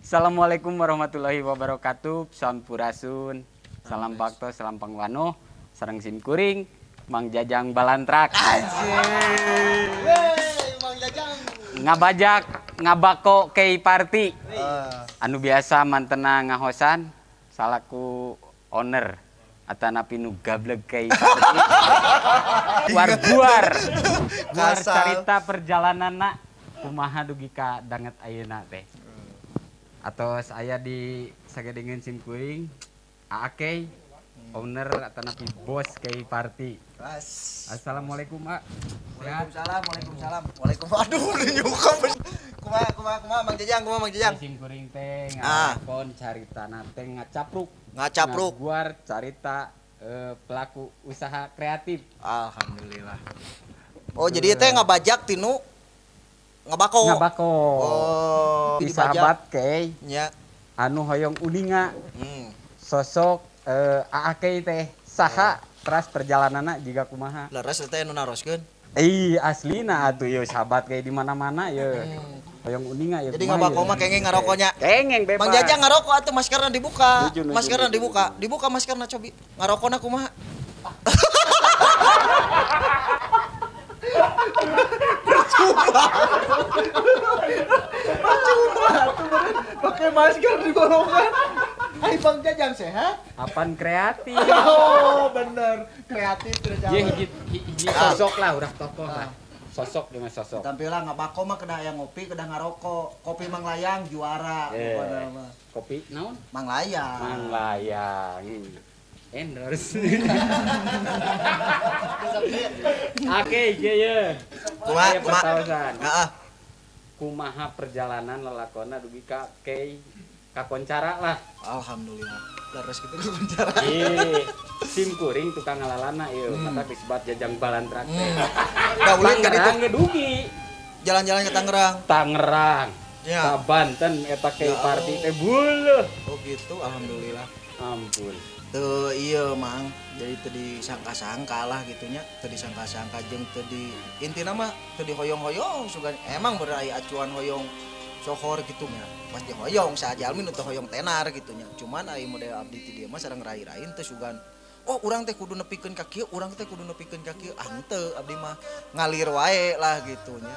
Assalamualaikum warahmatullahi wabarakatuh. Sampurasun. Salam bakto, salam pangwano. Sareng sim kuring Mang Jajang Balantrak. Anjing. Wey, Mang Jajang. Ngabajak ngabako Kei Party. Anu biasa mantena ngahosan salaku owner atanapi nu gableg Kei Party. War-guar. Guar carita perjalananna kumaha dugi ka danget ayeuna teh. Atau saya di sagedengeun sim kuring Aa Kei, owner atanapi bos Kei Party. Assalamualaikum, A. Waalaikumsalam, waalaikumsalam. Waalaikumsalam. Aduh, nyukap. Kumaha, kumaha, kumaha Mang Jajang, kumaha Mang Jajang? Sim kuring teh ngalakon caritana teh ngacapruk. Ngacapruk. Ngaguar carita pelaku usaha kreatif. Alhamdulillah. Oh, jadi teh ngabajak tinu ngabako. Ngabako. Oh, di sahabat Kei. Nya. Anu hoyong uninga. Sosok Aa Kei teh saha teras perjalananna jiga kumaha. Leres teh nu naroskeun. Ih, aslina atuh ieu sahabat Kei di mana-mana ye. Hoyong uninga ye. Jadi ngabako mah kengeng ngarokoknya. Kengeng bebas. Mang Jajang ngarokok atuh maskerna dibuka. Maskerna dibuka. Dibuka maskerna cobi. Ngarokona kumaha? Percuma. Percuma atuh pakai masker di golongan. Hai Bang Jajang sehat? Apaan kreatif? Oh bener, kreatif terus. Iya, hiji sosok lah, udah tokoh lah. Sosok dengan sosok. Tampilan ngabako mah kedah aya ngopi, kedah ngarokok. Kopi Mang Layang juara. Kopi naon? Mang Layang. Mang Layang. Endorse. Oke, iya. Kumaha, kumaha. Heeh. Kumaha perjalanan lelakona dugi ka Kei kakoncara lah. Alhamdulillah. Leres gitu kakoncara. Ih, sim kuring tukang ngalalana ieu, kata disebat Jajang Balantrak teh. Da ulin ka ditu dugi. Jalan-jalan ke Tangerang. Tangerang. Ya. Ka Banten eta Kei Party teh beuleut. Oh gitu, alhamdulillah. Ampun. Teu ieu Mang, jadi teu disangka-sangka lah gitunya, teu disangka-sangka jeung teu di intina mah teu dihoyong-hoyong sugan emang bener aya acuan hoyong sohor gitu nya. Pasti hoyong sajalmi nu teu hoyong tenar gitu nya. Cuman aya model abdi ti dieu mah sareng rai-rain teu sugan. Oh, urang teh kudu nepikeun ka kieu, urang teh kudu nepikeun ka kieu. Ah henteu abdi mah ngalir wae lah gitu nya.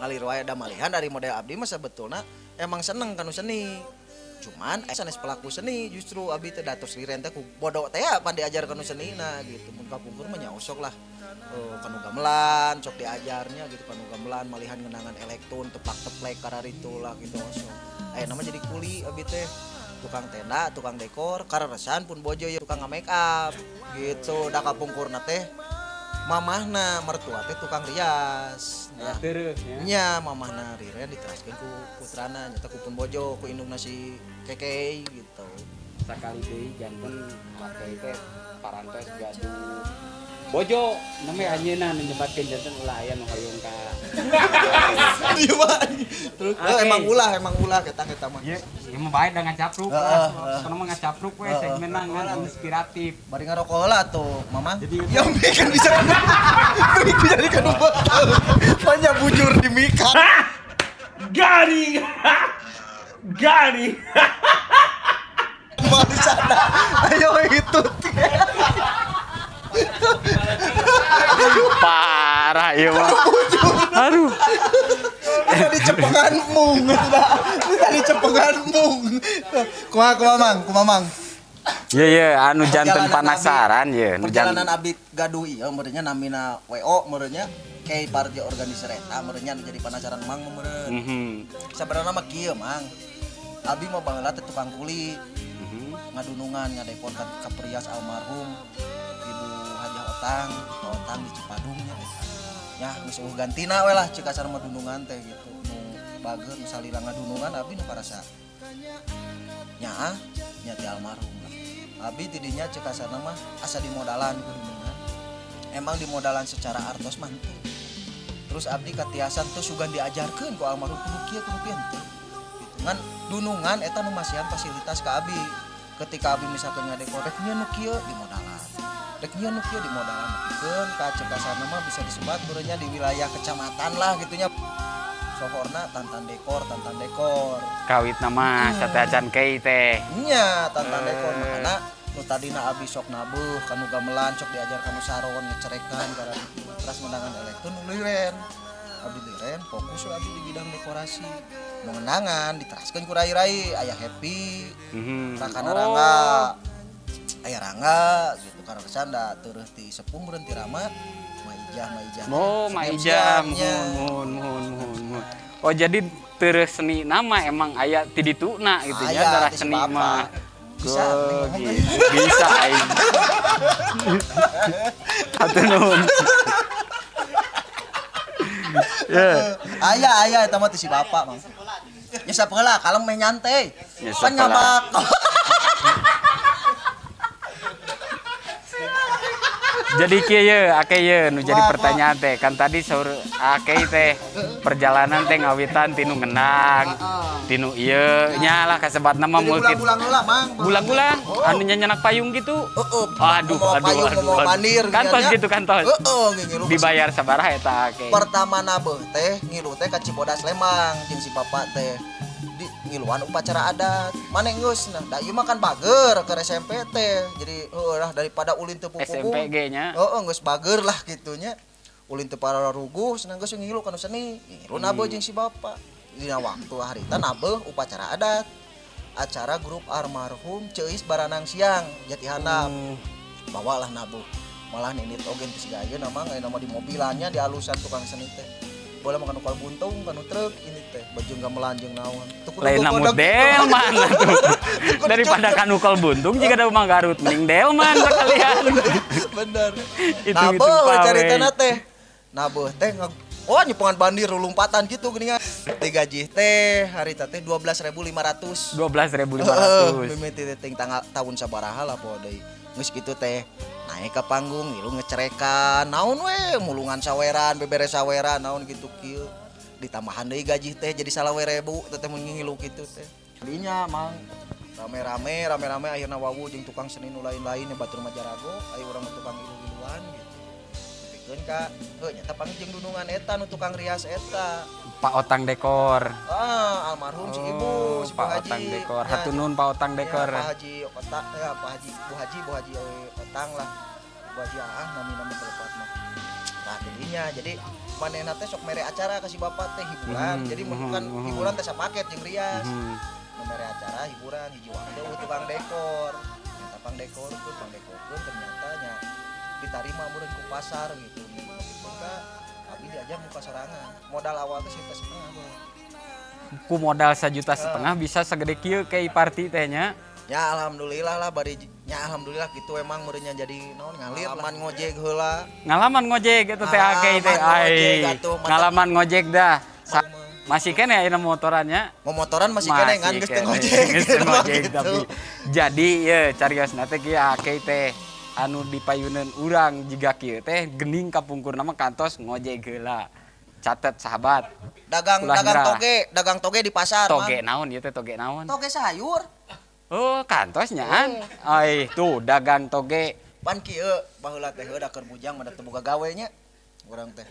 Ngalir wae da malihan dari model abdi mah sebetulna emang seneng kanu seni. Cuman sanes pelaku seni justru abdi teh datos liren teh ku bodoh teh pan diajar kanu senina gitu. Mun kapungkur mah nya osok lah. Kanu gamelan sok diajarnya gitu, kanu gamelan malihan ngenangan elektron teplak-teplek kararitu lah gitu osok. Ayeuna mah jadi kuli abdi teh, tukang tenda, tukang dekor, kareresan pun bojo ya tukang make up gitu. Da kapungkurna teh mamahna mertua teh tukang rias. Nah, nya mamahna riren diteraskeun ku putrana nyata ku pun bojo ku indungna si Kekei gitu. Sakali deui janten Kekei teh parantos gaduh bojo name anjeunna nyebatkeun janten ulah aya nu hoyong ka. Terus emang ulah eta mah. Ieu mah bae da ngacapruk. Sono mah ngacapruk we segmenna ngan inspiratif. Bari ngarokok heula atuh, Mama. Jadi ya kan bisa jadi kanu botol. Banyak bujur di mikan. Gari. Gari. Mau di sana. Ayo itu. Parah ieu mah. Aduh. Tadi cepengan mung gitu dah. Tadi cepengan mung. Kumaha kumaha Mang, kumaha Mang. Ye ye anu janten penasaran ye. Perjalanan abdi gaduh ieu meureunnya namina WO meureunnya Kei Party organizer eta meureunnya anu jadi penasaran Mang meureun. Sabenerna mah kieu Mang. Abdi mah baheula teh tukang kuli. Ngadunungan ngadepon ka perias almarhum Ibu Hajah Otang, Otang di Cipadung nya. Ya geus eueuh gantina we lah cek kasar mah dunungan teh gitu. Nu bager nu salila ngadunungan abdi nu karasa nyaah nya ti almarhum lah. Abdi ti dinya cek kasarna mah asa dimodalan ku dunungan. Emang dimodalan secara artos mah henteu. Terus abdi katiasan teh sugan diajarkeun ku almarhum kudu kieu kudu kieu henteu. Gitu. Ngan dunungan eta nu masihan fasilitas ka abdi. Ketika abdi misalkan ngadekor rek nyeun nu kieu dimodalan. Rek nyeun nu kieu dimodalan nepikeun ka cek kasarna mah bisa disebat beureunnya di wilayah kecamatan lah gitunya. Sohorna tantan dekor, tantan dekor. Kawit nama sate acan kei teh. Nya tantan dekor makana nu tadina abi sok nabuh kanu gamelan sok diajar kanu saron ngecerekan karena terus mendangan elektron liren. Abdi liren fokus we abdi di bidang dekorasi. Mengenangan diteraskeun ku rai-rai aya happy. Rakana Rangga. Aya Rangga gitu karena kesanda terus ti sepuh meureun ti Rama Maijah Maijah. Oh, Maijah muhun muhun muhun muhun. Oh, jadi terus seni nama emang aya ti dituna gitu nya darah seni mah. Bisa, gitu. Bisa aing. Hatur nuhun. Ya. Aya aya eta mah ti si bapak, Mang. Ya sapeula kalem meh nyantai. Pan ngabak. Jadi kieu ye, ake ye nu jadi pertanyaan teh. Kan tadi saur ake teh perjalanan teh ngawitan tinu ngenang, tinu ieu nya lah kasebatna mah multi. Bulang-bulang heula, Mang. Bulang-bulang anu nyanyanak payung gitu. Heeh. Aduh, aduh, aduh. Kantos gitu kantos. Heeh, ngilu. Dibayar sabaraha eta ake? Pertama nabeuh teh ngilu teh ka Cibodas Lembang jeung si bapak teh. Di ngiluan upacara adat. Maneh geus nah, da ieu mah kan bager ke SMP teh. Jadi heueuh lah daripada ulin teu pupuhu. SMP ge nya. Heeh, geus bager lah kitu nya. Ulin teu pararuguh senang geus ngilu kana seni. Ngilu nabeuh jeung si bapak. Dina waktu harita nabeuh upacara adat. Acara grup almarhum Ceuis Baranang Siang Jati Handap. Bawalah nabuh. Malah ninit oge teu siga ayeuna mah ayeuna mah di mobilannya di alusan tukang seni teh. Boleh makan ukal buntung, kanu truk ini teh baju gamelan jeung naon. Lain namun delman atuh. Daripada kanu ukal buntung jika ada rumah Garut mending delman sekalian. Bener. Nabuh caritana teh. Nabuh teh oh nyepengan bandir lompatan gitu geuningan. Digaji teh harita teh 12.500. 12.500. Mimiti teh tanggal tahun sabaraha lah poho deui. Geus kitu teh naik ke panggung ngilu ngecerekan naon we mulungan saweran beberes saweran naon gitu kieu ditambahan deui gaji teh jadi 20.000 teh teh mun ngilu kitu teh. Dinya Mang rame-rame rame-rame akhirna wawu jeung tukang seni nu lain-lain batur mah jarago aya urang mah tukang ngilu-ngiluan gitu. Nepikeun ka heuh nyata panggih jeung dunungan eta nu tukang rias eta. Pak Otang Dekor. Ah, almarhum si ibu, si Pak Otang Dekor. Hatur nuhun Pak Otang Dekor. Ya, Pak Haji Otak, ya Pak Haji, Bu Haji Otang lah. Bu Haji ah nami-nami telepat mah. Nah, jadinya jadi manehna teh sok mere acara ka si bapak teh hiburan. Jadi mun kan hiburan teh sapaket jeung rias. Nu mere acara hiburan hiji waktu tukang dekor. Nyata pang dekor tuh, pang dekorkeun ternyata nya ditarima meureun ku pasar gitu. Ka abi diajar muka sorangan. Modal awal teh 1,5 juta. Ku modal 1,5 juta bisa segede kieu ke party teh nya. Ya alhamdulillah lah bari nya alhamdulillah gitu emang meureunnya jadi naon ngalir lah. Ngalaman ngojek heula. Ngalaman ngojek eta teh ake teh ai. Ngalaman ngojek dah. Masih keneh ayeuna motorannya? Momotoran masih keneh ngan geus teu ngojek. Geus teu ngojek tapi jadi ye cariosna teh kieu ake teh anu dipayuneun urang jiga kieu teh gening kapungkurna mah kantos ngojek heula. Catet sahabat. Dagang dagang toge, dagang toge di pasar. Toge naon ieu teh toge naon? Toge sayur. Oh, kantos nyaan. Ai, tuh dagang toge. Pan kieu baheula teh heuh da keur bujang mah da teu boga gawe nya. Urang teh.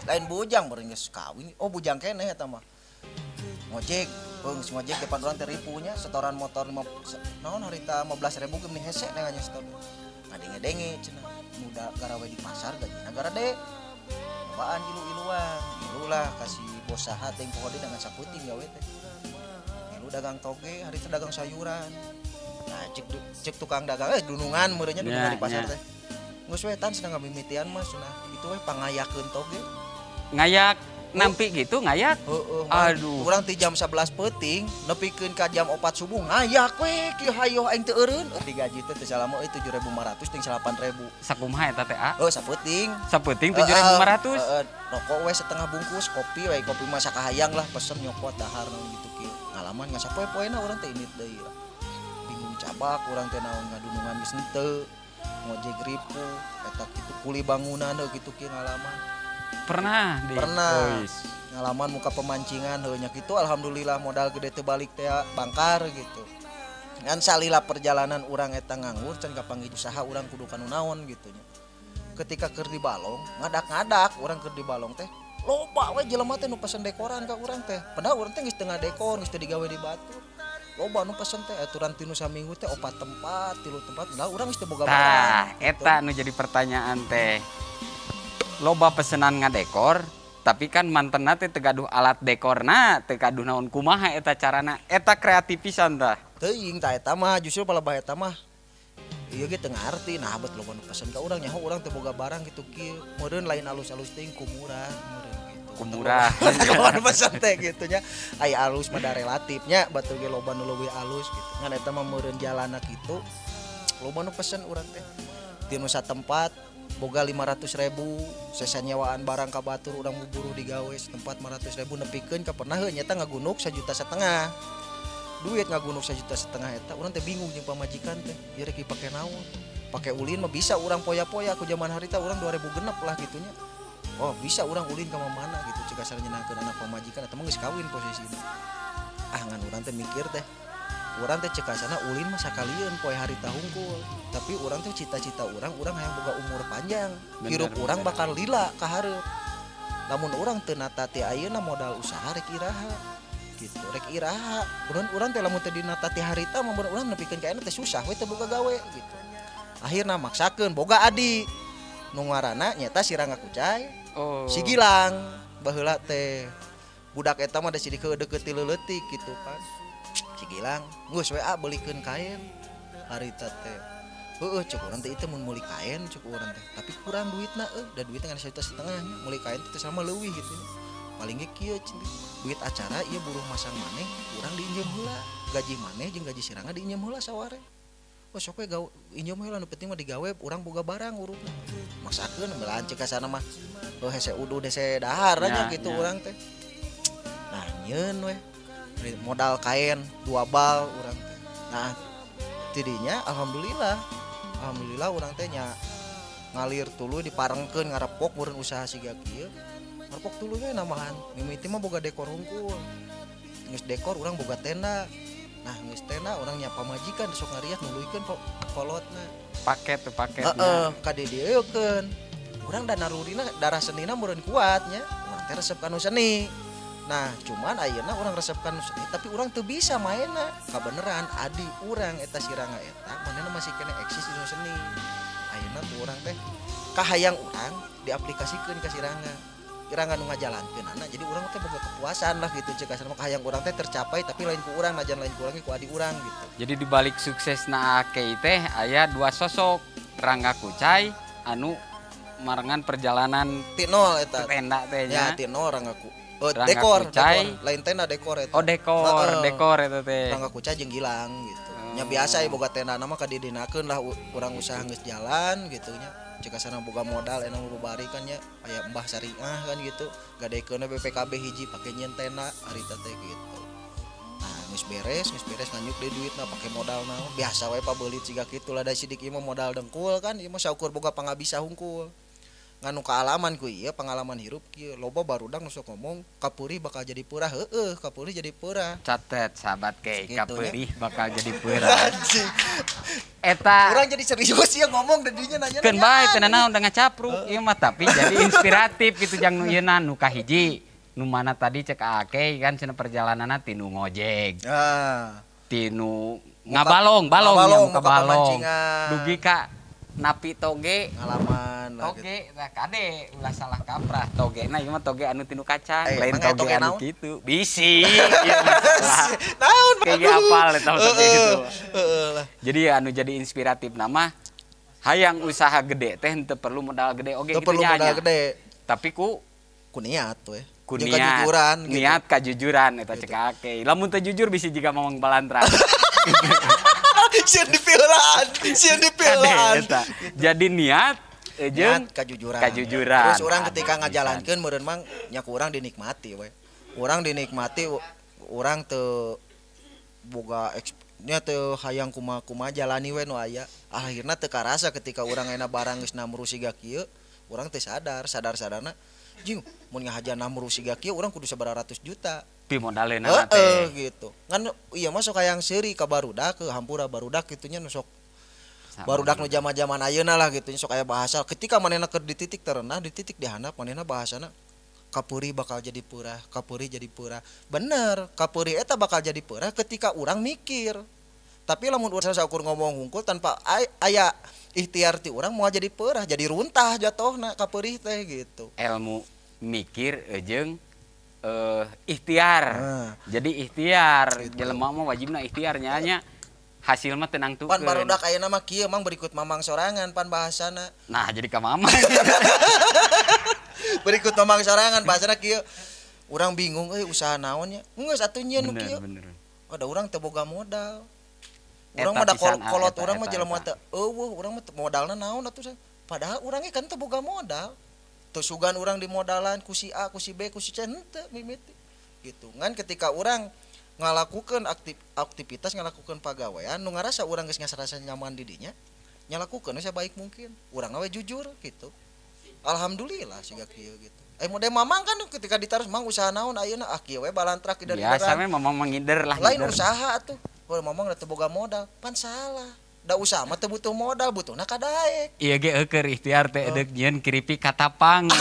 Lain bujang beureun geus kawin. Oh, bujang keneh eta mah. Ngojek, geus ngojek depan urang teh ripunya setoran motor naon harita 15.000 ge meni hese nengan setor. Ngadenge-denge cenah muda garawe di pasar gajina garade. Cobaan ilu-iluan. Ngilu lah kasih bos saha teh poho deui dengan saputing gawe teh. Ngilu dagang toge, hari itu dagang sayuran. Nah, cek tukang dagang dunungan meureunnya dunungan di pasar teh. Geus we tan cenah ngamimitian mah cenah. Itu we pangayakeun toge. Ngayak nampi gitu ngayak. Heeh. Aduh. Urang ti jam 11 peuting nepikeun ka jam 4 subuh ngayak we kieu hayoh aing teu eureun. Digaji teh teu salama euy 7.500 ting 8.000. Sakumaha eta teh a? Heuh sapeuting. Sapeuting 7.500. Heeh. Rokok we setengah bungkus, kopi we kopi mah sakahayang lah pesen nyokot dahar naon gitu kieu. Ngalaman ngan sapoe-poena urang teh indit deui. Bingung cabak urang teh naon ngadunungan geus henteu. Ngojek ripu eta kitu kuli bangunan heuh kitu kieu ngalaman. Pernah di. Pernah. Ngalaman muka pemancingan heuh nya kitu alhamdulillah modal gede teu balik teh bangkar gitu. Ngan salila perjalanan urang eta nganggur can kapanggih usaha urang kudu kanu naon gitu nya. Ketika keur di balong, ngadak-ngadak urang keur di balong teh Loba we jelema teh nu pesen dekoran ka urang teh. Padahal urang teh geus teu ngadekor, geus teu digawe di batur. Loba nu pesen teh aturan tinu saminggu teh 4 tempat, 3 tempat. Nah, urang geus teu boga barang. Tah, eta nu jadi pertanyaan teh. Loba pesenan ngadekor, tapi kan mantenna teh teu gaduh alat dekorna, teu gaduh naon kumaha eta carana. Eta kreatif pisan tah. Teuing tah eta mah justru palebah eta mah. Ieu ge teu ngarti, nah bet loba nu pesen ka urang nyaho urang teu boga barang kitu kieu. Meureun lain alus-alus teuing ku murah meureun gitu. Ku murah. Loba nu pesen teh kitu nya. Ai alus mah da relatifnya, batur ge loba nu leuwih alus gitu. Ngan eta mah meureun jalana kitu. Loba nu pesen urang teh. Tinu satempat boga 500.000, sesa nyewaan barang ka batur urang buburuh digawe setempat 500.000 nepikeun ka pernah heuh nyata ngagunuk 1,5 juta. Duit ngagunuk 1,5 juta eta urang teh bingung jeung pamajikan teh ieu rek dipake naon, pake ulin mah bisa urang poya-poya ku zaman harita urang 2000 genep lah gitunya. Oh bisa urang ulin ka mana gitu cek asal nyenangkeun anak pamajikan eta mah geus kawin posisina. Ah ngan urang teh mikir teh urang teh cek asana ulin mah sakalieun poe harita hungkul, tapi urang teh cita-cita urang hayang boga umur panjang, hirup urang bakal lila ka hareup. Lamun urang teu nata ti ayeuna modal usaha rek iraha gitu, rek iraha. Urang teh lamun teu dinata ti harita mah urang nepikeun ka ayeuna teh susah we teu boga gawe gitu. Akhirna maksakeun boga adi nu ngaranna nyata si Rangga Kucai. Oh. Si Gilang baheula teh budak eta mah da si deukeut ti leuletik gitu kan. Si Gilang geus we beulikeun kain harita teh. Heueuh cek urang teh ieu mun meuli kain cek urang teh, tapi kurang duitna euy, da duitna ngan 1,5 juta nya meuli kain teh sama leuwih gitu. Paling ge kieu duit acara ieu buruh masang maneh urang diinjem heula, gaji maneh jeung gaji si Rangga diinjem heula saware. Oh sok we gawe injem heula nu penting mah digawe urang boga barang urutna. Maksakeun belaan cek ka sana mah heuh hese uduh hese dahar nya gitu urang teh. Nah nyeun we modal kain 2 bal urang teh. Nah tidinya alhamdulillah urang teh nya ngalir tuluy diparengkeun ngarepok meureun usaha siga kieu. Ngarepok tuluy we namahan. Mimiti mah boga dekor hungkul. Geus dekor urang boga tenda. Nah geus tenda urang nya pamajikan sok ngarias nuluykeun kolotna. Paket tuh paketnya. Heeh, ka didieukeun. Urang da narurina darah senina meureun kuat nya. Urang teh resep kanu seni. Nah, cuman ayeuna urang resep kanu seni tapi urang teu bisa maenna. Kabeneran adi urang eta si Rangga eta manehna masih kene eksis di seni. Ayeuna tuh urang teh kahayang urang diaplikasikeun ka si Rangga. Rangga nu ngajalankeun anak jadi urang teh boga kepuasan lah gitu cek asal mah kahayang urang teh tercapai tapi lain ku urang najan lain ku urang ku adi urang gitu. Jadi di balik suksesna Akei teh aya 2 sosok Rangga Kucai anu marengan perjalanan ti nol eta tenda teh nya. Ya ti nol Rangga ku. Oh, dekor, Kucai. Dekor, lain tenda dekor eta. Oh dekor, dekor eta teh. Rangga Kucai jeung Gilang gitu. Nya biasa ieu boga tenda mah kadidinakeun lah urang usaha geus jalan gitu nya. Cek asana boga modal enak bari kan nya aya Mbah Syariah kan gitu. Gadekeunna BPKB hiji pake nyeun tenda harita teh gitu. Nah, geus beres nganyuk deui duitna pake modal naon. Biasa we pabeulit siga kitu lah da sidik ieu mah modal dengkul kan ieu mah saukur boga pangabisa hungkul. Nganu kaalaman ku ieu pengalaman hirup kieu loba barudak nu sok ngomong kapeurih bakal jadi peurah heueuh kapeurih jadi peurah. Catet sahabat ke kapeurih bakal jadi peurah. Eta urang jadi serius ya ngomong dedinya nanya. Keun bae teu nanaon da ngacapruk ieu mah tapi jadi inspiratif gitu jang nu ieu nu kahiji nu mana tadi cek Akei kan cenah perjalananna ti nu ngojek. Ah. Ti nu ngabalong, balong nya muka balong. Dugi ka napi toge ngalaman lah toge gitu. Nah kade ulah salah kaprah toge nah ieu mah toge anu tinu kacang lain toge anu kitu bisi ieu mah naon kayak apal eta toge gitu. Jadi anu jadi inspiratif nama hayang usaha gede teh henteu perlu modal gede oge kitu perlu modal gede tapi ku niat we ku niat kajujuran gitu. Niat kajujuran eta cek Akei lamun teu jujur bisi jiga mamang balantra. Sieun dipeulaan, sieun dipeulaan. Jadi niat jeung kajujuran. Kajujuran. Terus urang ketika ngajalankeun meureun mang nya ku urang dinikmati we. Urang dinikmati urang teu boga nya teu hayang kumaha-kumaha jalani we nu aya. Akhirna teu karasa ketika urang ayeuna barang geus namru siga kieu, urang teu sadar, sadar-sadarna jing mun ngahaja namru siga kieu urang kudu sabaraha ratus juta. Pi modalna teh gitu. Ngan ieu mah sok hayang seuri ka barudak ke hampura barudak kitu nya nu sok barudak nu zaman-zaman ayeuna lah gitu sok aya bahasa ketika manehna keur di titik terendah, di titik dihandap manehna bahasana Kapuri bakal jadi purah, kapuri jadi purah. Bener, kapuri eta bakal jadi purah ketika urang mikir. Tapi lamun urang saukur ngomong hungkul tanpa aya ikhtiar ti urang moal jadi purah, jadi runtah jatuhna kapuri teh gitu. Ilmu mikir jeung ikhtiar. Jadi ikhtiar, gitu. Jelema mah wajibna ikhtiar nya. Hasil mah tenang tuh. Pan barudak ayeuna mah kieu mang berikut mamang sorangan pan bahasana. Nah, jadi ka mamang. Berikut mamang sorangan bahasana kieu. Urang bingung euy usaha naon nya. Geus atuh nyieun nu kieu. Ada urang teu boga modal. Urang mah da kolot urang mah jelema teh eueuh urang mah modalna naon atuh. Padahal urang ge kan teu boga modal. Teu sugan urang dimodalan ku si A, ku si B, ku si C henteu mimiti. Gitu. Ngan ketika urang ngalakukeun aktivitas ngalakukeun pagawean nu ngarasa urang geus ngarasa nyaman di dinya nyalakukeun we sabaik mungkin urang we jujur gitu. Alhamdulillah siga kieu gitu. Model mamang kan ketika ditaros mang usaha naon ayeuna ah kieu we balantrak dari biasa we mamang mengider lah lain usaha atuh. Kalau mamang teu boga modal pan salah. Da usaha mah teu butuh modal butuhna kadaek. Ieu ge eueuh ikhtiar teh deuk nyieun keripik katapang.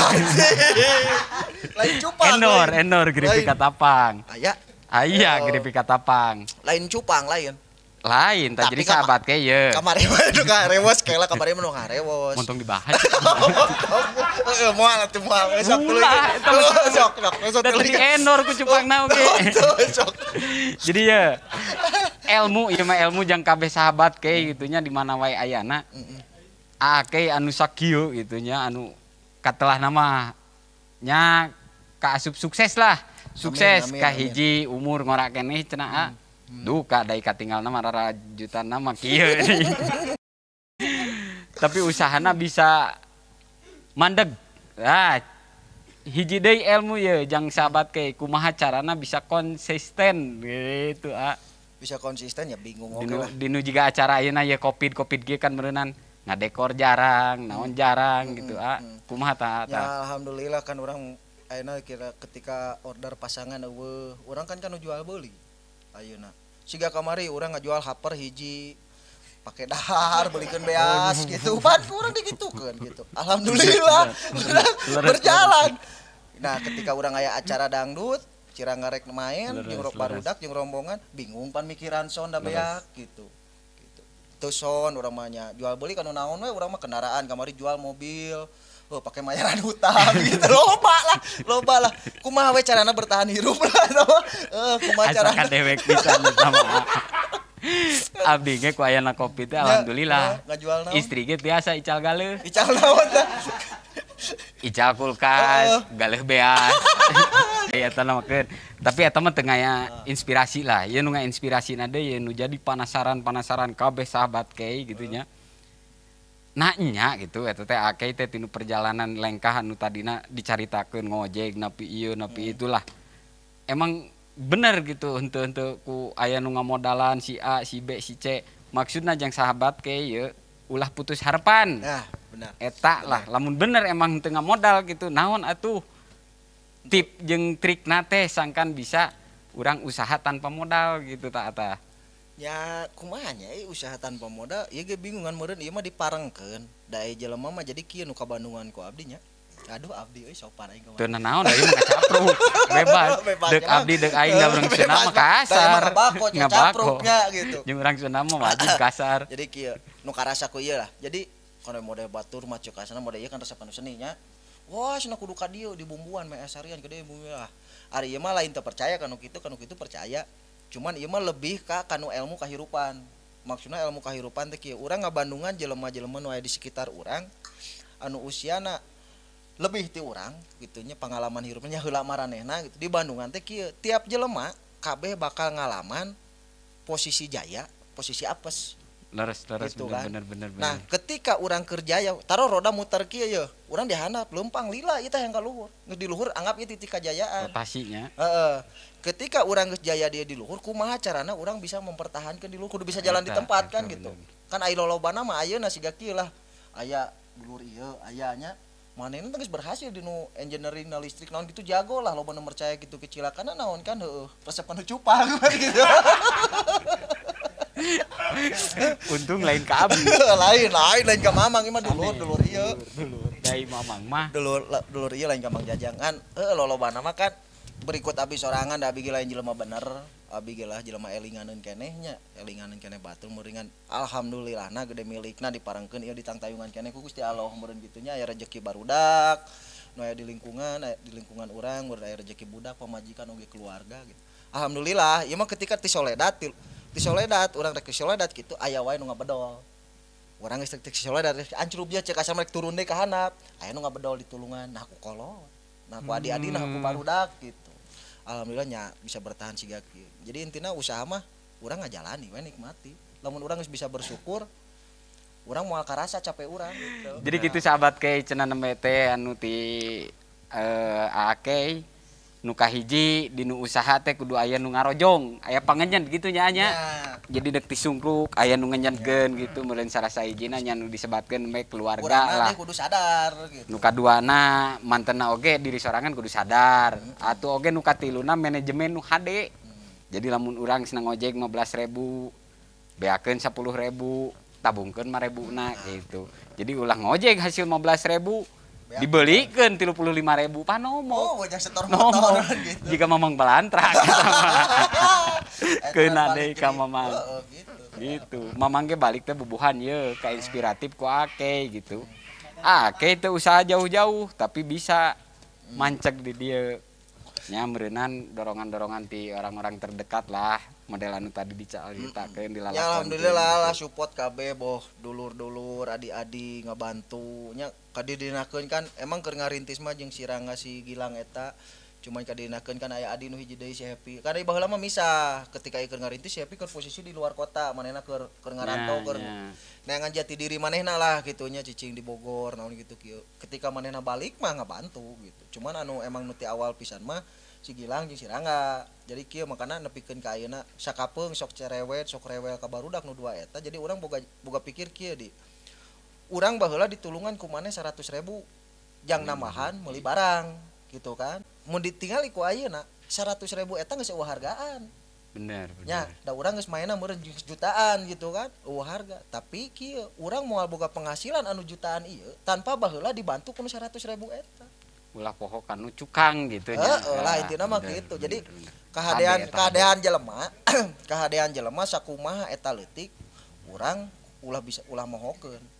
Lain cupang. Endor keripik katapang. Aya. Aya keripik katapang. Lain cupang lain. Lain tah jadi sahabat ke ye. Kamari mah nu ngarewos kela kamari mah nu ngarewos. Montong dibahas. Heeh moal atuh moal sok tuluy. Sok sok tuluy. Endor ku cupangna oge. Sok. Jadi ya ilmu ieu mah ilmu jang kabeh sahabat ke gitu nya di mana wae ayana. Ake anu sakieu gitu nya anu katelah nama nya kaasup sukses lah. Sukses ka hiji umur ngora keneh cenah. Duka dai katinggalna mah rara jutana mah kieu. Tapi usahana bisa mandeg. Nah, hiji deui ilmu ye jang sahabat ke kumaha carana bisa konsisten gitu ah. Bisa konsisten ya bingung oke lah. Dinu jiga acara ayeuna ye Covid ge kan meureunnan ngadekor jarang, naon jarang gitu ah. Kumaha tah? Ya alhamdulillah kan urang ayeuna kira ketika order pasangan eueuh, urang kan nu jual beuli ayeuna. Siga kamari urang ngajual haper hiji pake dahar belikeun beas gitu. Pan urang digitukeun gitu. Alhamdulillah berjalan. Nah, ketika urang aya acara dangdut, cirang ngarek main jeung barudak jeung rombongan, bingung pan mikiran son da beak gitu. Gitu. Teu son urang mah nya jual beli kanu naon we urang mah kendaraan kamari jual mobil. Oh, pakai mayaran hutang gitu. Loba lah. Kumaha we carana bertahan hirup lah. Kumaha carana dewek pisan sama. Abdi ge ku ayana kopi teh alhamdulillah. Ngajual naon? Istri ge biasa ical galeuh. Ical naon tah? Ical kulkas, galeuh beas. Eta mah keun. Tapi eta mah teu ngaya inspirasi lah. Ieu nu ngainspirasina deui nu jadi panasaran-panasaran kabeh sahabat kei gitu nya. Nah nya gitu eta teh akeh teh tinu perjalanan lengkah anu tadina dicaritakeun ngojek napi ieu napi itulah. Emang bener gitu henteu-henteu ku aya nu ngamodalan si A, si B, si C. Maksudna jang sahabat ke ieu ulah putus harapan. Nah, benar. Eta lah lamun bener emang henteu ngamodal gitu naon atuh tip jeung trikna teh sangkan bisa urang usaha tanpa modal gitu ta eta. Ya kumaha nya usaha tanpa modal ieu ge bingungan meureun ieu mah diparengkeun da aya jelema mah jadi kieu nu ka Bandungan ku abdi nya. Aduh abdi euy sopan aing kumaha. Teu nanaon da ieu mah ngacapruk. Bebas. Deuk abdi deuk aing da urang Sunda mah kasar. Ngabakruknya gitu. Jeung urang Sunda mah wajib kasar. Jadi kieu nu karasa ku ieu lah. Jadi kana model batur mah ceuk kasarna model ieu kan resep anu seni nya. Wah cenah kudu ka dieu dibumbuan meh sarian gede bumbu lah. Ari ieu mah lain teu percaya kanu kitu percaya. Cuman ieu mah lebih ka kanu ilmu kahirupan. Maksudna ilmu kahirupan teh kieu urang ngabandungan jelema-jelema nu aya di sekitar urang anu usiana lebih ti urang gitu nya pengalaman hirupnya heula maranehna gitu. Di Bandungan teh kieu tiap jelema kabeh bakal ngalaman posisi jaya, posisi apes. Leres gitu kan. Bener. Nah, ketika urang kerjaya, taruh roda muter kieu ye, urang dihandap leumpang lila ieu teh yang ka luhur. Geus di luhur anggap ieu titik kajayaan. Rotasinya. Heeh. Ketika urang geus jaya dia di luhur, kumaha carana urang bisa mempertahankan di luhur, kudu bisa jalan di tempat kan gitu. Bener. Kan ai lolobana mah ayeuna siga kieu lah. Aya dulur ieu, aya nya manehna teh geus berhasil di nu engineering na listrik naon gitu jago lah loba nu percaya gitu kecilakana naon kan heueuh resep nu cupang gitu. Untung lain ka abdi. Lain ka mamang ieu mah dulur ieu. Dai Mamang mah. Dulur dulur ieu lain ka Mang Jajang kan. Heuh, lolobana mah kan berikut abi sorangan da abi ge lain jelema bener. Abi ge lah jelema elinganeun keneh nya, elinganeun keneh batur meuringan. Alhamdulillahna gede milikna diparengkeun ieu ditangtayungan keneh ku Gusti Allah meureun kitu nya, aya rejeki barudak nu aya di lingkungan, aya di lingkungan urang meureun, aya rejeki budak, pamajikan oge keluarga gitu. Alhamdulillah ieu mah ketika ti Soledad, ti Soledad urang rek ti Soledad kitu aya wae nu ngabedol. Urang geus rek ti Soledad rek ancrub dia, cek asal rek turun deui ka handap, aya nu ngabedol ditulungan, nah ku kolot, nah ku adi-adi, nah ku barudak gitu. Alhamdulillah nya bisa bertahan siga kieu. Jadi intina usaha mah urang ngajalani we, nikmati. Lamun urang geus bisa bersyukur, urang moal karasa capek urang gitu. Jadi gitu sahabat ke, cenah nembe teh anu ti Aa Key, nu kahiji dinu usaha teh kudu aya nu ngarojong, aya pangenyen gitu nya nya. Ya. Jadi dek tisungkruk aya nu ngenyenkeun gitu meureun, salah sahijina nya nu disebatkeun nembe keluarga urangna lah. Teh kudu sadar gitu. Nu kaduana mantena oge diri sorangan kudu sadar. Atuh oge nu katiluna manajemen nu hade. Jadi lamun urang senang ojek 15.000, beakeun 10.000, tabungkeun 5.000-na gitu. Jadi ulah ngojek hasil 15.000 dibelikeun 35.000 panomo. Oh, banyak setor Nomo. motor gitu. Jika Mamang balantrak eta mah. Eta Keuna balik deui ka jadi- Mamang. Heeh, gitu. Gitu. Mamang ge balik teh bubuhan ye ka inspiratif ku Ake gitu. Ake teu usaha jauh-jauh tapi bisa manceg di dieu. Nya meureunan dorongan-dorongan ti orang-orang terdekat lah, model anu tadi dicaritakeun, dilalakon. Ya alhamdulillah lah, support KB boh dulur-dulur, adi-adi ngabantu nya. Kadidinakeun kan emang keur ngarintis mah jeung si Rangga, si Gilang eta, cuman kadidinakeun kan aya adi nu hiji deui, si Happy. Karena baheula mah misah, ketika ieu keur ngarintis, si Happy keur posisi di luar kota, manehna keur keur ngarantau, keur neangan jati diri manehna lah gitu nya, cicing di Bogor naon gitu kieu. Ketika manehna balik mah ngabantu gitu, cuman anu emang nu ti awal pisan mah si Gilang jeung si Rangga. Jadi kieu makana nepikeun ka ayeuna sakapeung sok cerewet, sok rewel ka barudak nu dua eta. Jadi urang boga boga pikir kieu, di urang baheula ditulungan ku maneh 100.000 jang nambahan meuli barang gitu kan. Mun ditingali ku ayeuna 100.000 eta geus eueuh hargaan. Bener, nya bener. Da urang geus mainna meureun jutaan gitu kan, eueuh harga. Tapi kieu urang moal boga penghasilan anu jutaan ieu tanpa baheula dibantu ku nu 100.000 eta. Ulah poho kanu cukang gitu nya. Heeh lah, intina mah bener, gitu. Jadi bener, bener. kahadean Hade eta, kahadean jelema, kahadean jelema sakumaha eta leutik, urang ulah bisa ulah mohokeun.